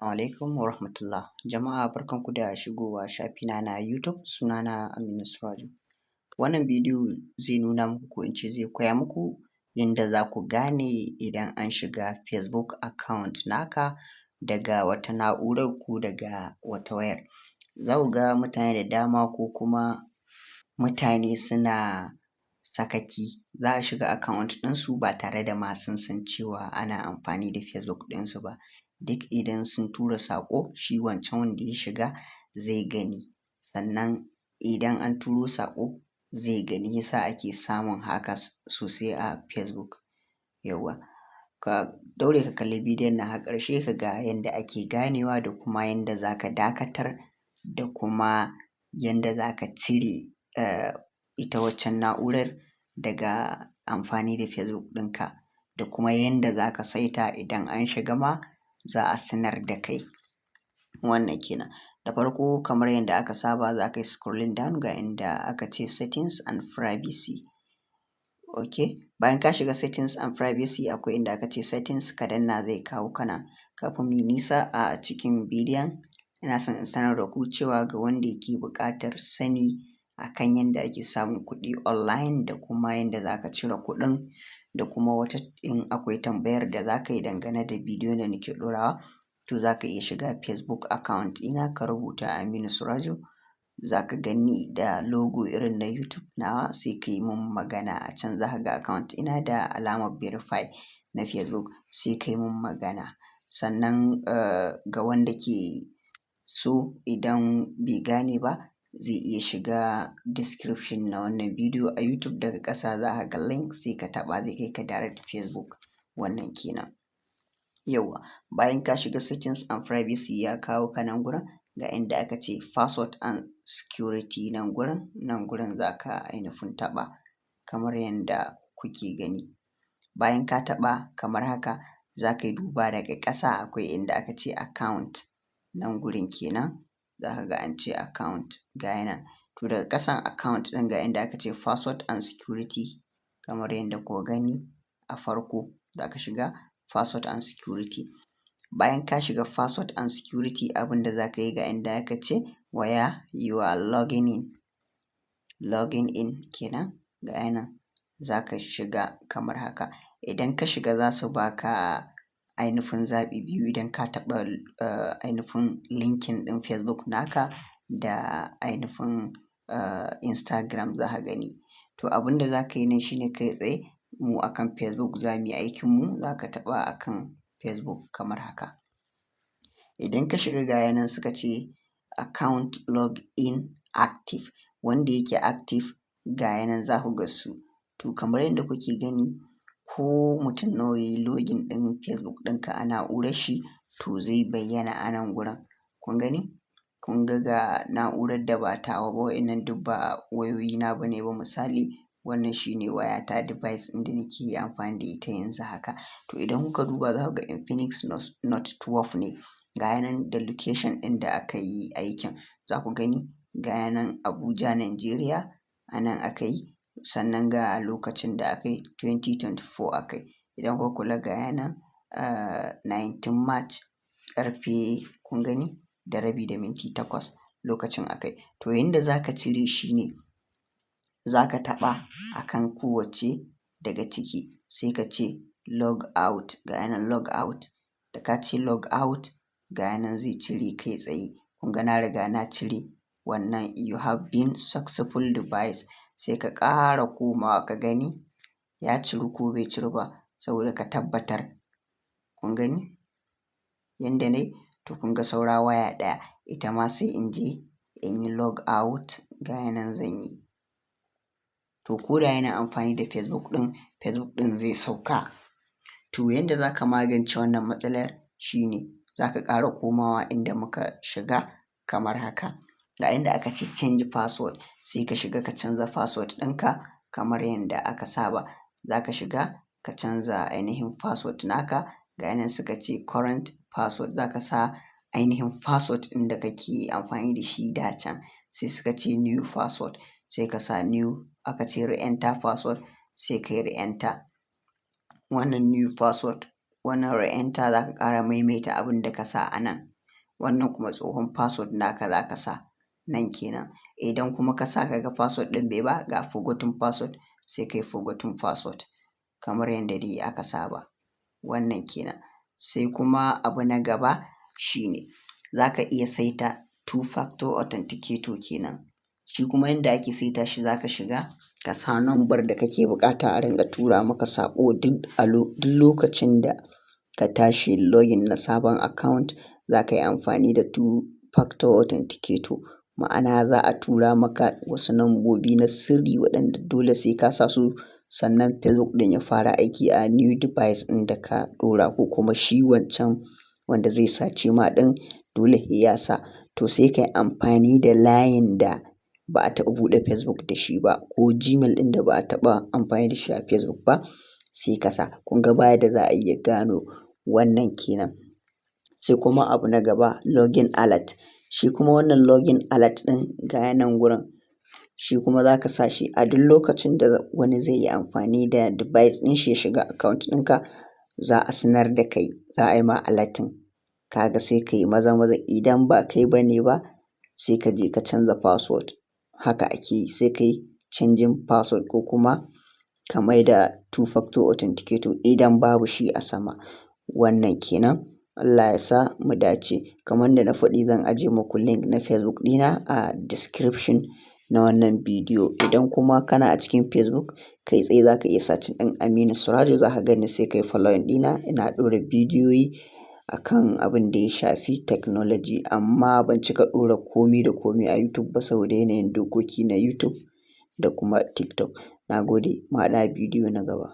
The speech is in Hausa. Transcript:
Alaikum wa rahmatullah. Jama'a, barkanku da shigowa shafina na YouTube. Sunana Aminu Sirajo. Wannan bidiyo zai nuna muku, ko in ce zai koya muku yanda za ku gane idan an shiga Facebook account naka daga wata na'urar ko daga wata wayar. Za ku ga mutane da dama, ko kuma mutane suna sakaki, za a shiga account ɗinsu ba tare da ma sun san cewa ana amfani da Facebook ɗinsu ba. Duk idan sun tura saƙo, shi wancan wanda ya shiga zai gani. Sannan idan an turo saƙo zai gani, yasa ake samun hackers sosai a Facebook. Yauwa, ka daure ka kalli bidiyon nan har ƙarshe ka ga yanda ake ganewa, da kuma yanda za ka dakatar, da kuma yanda za ka cire ita waccan na'urar daga amfani da Facebook ɗinka, da kuma yanda za ka saita idan an shiga ma za a sanar da kai. Wannan kenan. Da farko, kamar yadda aka saba, za ka yi scrolling down, ga inda aka ce "Settings and privacy". Ok, bayan ka shiga "Settings and privacy", akwai inda aka ce "Settings", ka danna, zai kawo ka nan. Kafin mu yi nisa a cikin bidiyon, ina son in sanar da ku cewa ga wanda yake buƙatar sani akan yanda ake samun kuɗi online, da kuma yanda za ka cire kuɗin, da kuma wata in akwai tambayar da za ka yi dangane da bidiyon da nake ɗorawa, to za ka iya shiga Facebook account ɗina, ka rubuta Aminu Sirajo, za ka gani da logo irin na YouTube nawa, sai ka yi mun magana a can. Za ka ga account ɗina da alamar verify na Facebook, sai ka yi mun magana. Sannan ga wanda ke so, idan bai gane ba, zai iya shiga description na wannan bidiyo a YouTube. Daga ƙasa za ka ga link, sai ka taɓa, zai kai ka direct Facebook. Wannan kenan. Yauwa, bayan ka shiga "Settings and privacy", ya kawo ka nan gurin, ga inda aka ce "Password and security" nan gurin. Nan gurin za ka ainifin taɓa kamar yanda kuke gani. Bayan ka taɓa kamar haka, za ka yi duba daga ƙasa, akwai inda aka ce "Account". Nan gurin kenan, za ka ga an ce "Account", ga ya nan. To, daga ƙasan "Account" ɗin, ga inda aka ce "Password and security". Kamar yadda kuka gani a farko, za ka shiga "Password and security". Bayan ka shiga "Password and security", abin da za ka yi, ga inda aka ce "Where you are logging in", logging in kenan, ga ya nan, za ka shiga kamar haka. Idan ka shiga, za su baka ainifin zaɓi biyu idan ka taɓa ainifin linking ɗin Facebook naka da ainifin Instagram, za ka gani. To, abin da za ka yi nan shine, kai tsaye mu akan Facebook za mu yi aikinmu, za ka taɓa akan Facebook kamar haka. Idan ka shiga, ga ya nan suka ce "Account login active". Wanda yake active, ga ya nan za ku ga su. To, kamar yadda kuke gani, ko mutum nawa yayi login ɗin Facebook ɗinka a na'urar shi, to zai bayyana a nan gurin. Kun gani? Kun ga, ga na'urar da ba tawa ba, wa'innan duk ba wayoyina ba ne ba. Misali, wannan shine wayata, device ɗin da nake amfani da ita yanzu haka. To, idan kuka duba, za ku ga Infinix Note 12 ne. Ga ya nan da location ɗin da aka yi aikin. Za ku gani, ga ya nan Abuja, Nigeria, a nan aka yi. Sannan ga lokacin da aka yi, 2024 aka yi. Idan kuka kula, ga ya nan 19 March, ƙarfe, kun gani, da rabi da minti 8 lokacin aka yi. To, yanda za ka cire shi ne, za ka taɓa akan kowacce daga ciki, sai ka ce "Log out". Ga ya nan "Log out". Da ka ce "Log out", ga ya nan zai cire kai tsaye. Kun ga na riga na cire wannan, "You have been successful device". Sai ka ƙara komawa ka gani ya ciru ko bai ciru ba, saboda ka tabbatar. Kun gani yanda nayi? To, kun ga saura waya ɗaya, ita ma sai in je in yi log out. Ga ya nan zan yi. To, ko da yana amfani da Facebook ɗin, Facebook ɗin zai sauka. To, yanda za ka magance wannan matsalar shine, za ka ƙara komawa inda muka shiga kamar haka. Ga inda aka ce "Change password", sai ka shiga ka canza password ɗinka kamar yanda aka saba. Za ka shiga ka canza ainihin password naka. Ga yanan suka ce "Current password", za ka sa ainihin password ɗin da kake amfani da shi da can. Sai suka ce "New password", sai ka sa new. Aka ce "Re-enter password", sai ka yi re-enter. Wannan new password, wannan re-enter, za ka ƙara maimaita abin da ka sa a nan. Wannan kuma tsohon password naka za ka sa nan kenan. Idan kuma ka sa ka ga password ɗin bai ba, ga forgotten password, sai kai forgotten password kamar yadda dai aka saba. Wannan kenan. Sai kuma abu na gaba shine za ka iya saita two factor authenticator kenan. Shi kuma yanda ake saita shi, za ka shiga ka sa number da kake buƙata a rinƙa tura maka saƙo duk lokacin da ka tashi login na sabon account. Za ka yi amfani da two factor authenticator. Ma'ana, za a tura maka wasu lambobi na sirri waɗanda dole sai ka sa su sannan Facebook ɗin ya fara aiki a new device ɗin da ka ɗora, ko kuma shi wancan wanda zai sace ma ɗin dole sai ya sa. To, sai ka yi amfani da layin da ba a taɓa buɗe Facebook da shi ba, ko Gmail ɗin da ba a taɓa amfani da shi a Facebook ba, sai ka sa. Kun ga ba yadda za a iya gano. Wannan kenan. Sai kuma abu na gaba, login alert. Shi kuma wannan login alert ɗin, ga nan gurin. Shi kuma za ka sa shi a duk lokacin da wani zai yi amfani da device ɗin shi ya shiga account ɗinka, za a sanar da kai, za a yi ma alerting. Ka ga sai ka yi maza-maza, idan ba kai ba ne ba, sai ka je ka canza password. Haka ake yi, sai ka yi changing password ko kuma ka maida two factor authenticator idan babu shi a sama. Wannan kenan. Allah ya sa mu dace. Kamar da na faɗi, zan ajiye muku link na Facebook ɗina a description na wannan bidiyo. Idan kuma kana a cikin Facebook, kai tsaye za ka iya searching ɗin Aminu Surajo, za ka gani, sai ka yi following ɗina. Ina ɗora bidiyoyi akan abin da ya shafi technology, amma ban cika ɗora komi da komi a YouTube ba saboda yanayin dokoki na YouTube da kuma TikTok. Na gode, mu haɗu a bidiyo na gaba.